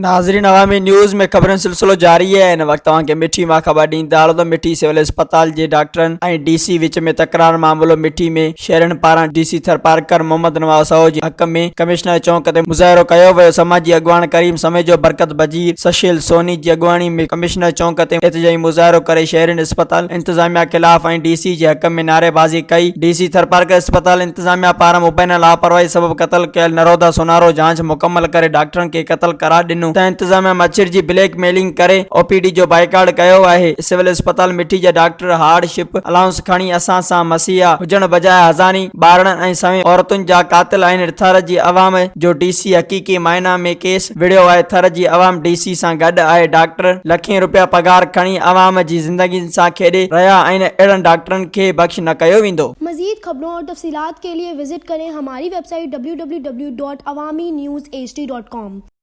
ناظرين عوامي نيوز ۾ خبرن سلسلو جاري آهي هن وقت توهان کي مٺي مان خبر ڏيندا هلون ته مٺي سول اسپتال جي ڊاڪٽرن ۽ ڊي سي وچ ۾ تڪرار معاملو مٺي ۾ شهرين پاران ڊي سي ٿرپارڪر محمد نواز سهو جي حق ۾ ڪمشنر چونڪ تي مظاهرو ڪيو ويو سماجي اڳواڻ ڪريم سميجو برڪت بجير سشيل سوني جي اڳواڻي ۾ ڪمشنر چونڪ تي احتجاجي مظاهرو ڪري شهرين اسپتال انتظاميا خلاف ۽ ڊي سي جي حق ۾ نعريبازي ڪئي ڊي سي ٿرپارڪر اسپتال انتظاميا پاران مبينا لاپرواهي سبب قتل ڪيل نرودا سونارو جاچ مڪمل ڪري ڊاڪٽرن کي قتل قرار ڏنو ته انتظاميا مڇرجي بليڪ ميلنگ ڪري او پي ڊي جو بائيڪاٽ ڪيو آهي سول اسپتال مٺي جا ڊاڪٽر هارڊ شپ الائونس کڻي اسان سان مسيحا هجڻ بجاء هزارين ٻارڙن ۽ سوين عورتن جا قاتل آهن ٿر جي عوام جو ڊي سي حقيقي معنيٰ ۾ ڪيس وڙهيو آهي ٿر جي عوام ڊي سي سان گڏ آهي ڊاڪٽر لکين روپيا پگهار کڻي عوام جي زندگين سان کيڏي رهيا آهن اهڙن ڊاڪٽرن کي بخش نه ڪيو ويندو. مزيد خبرون اور تفصيلات کے لئے وزٽ ڪرين ھماري website W W W dot Awami news H D dot com.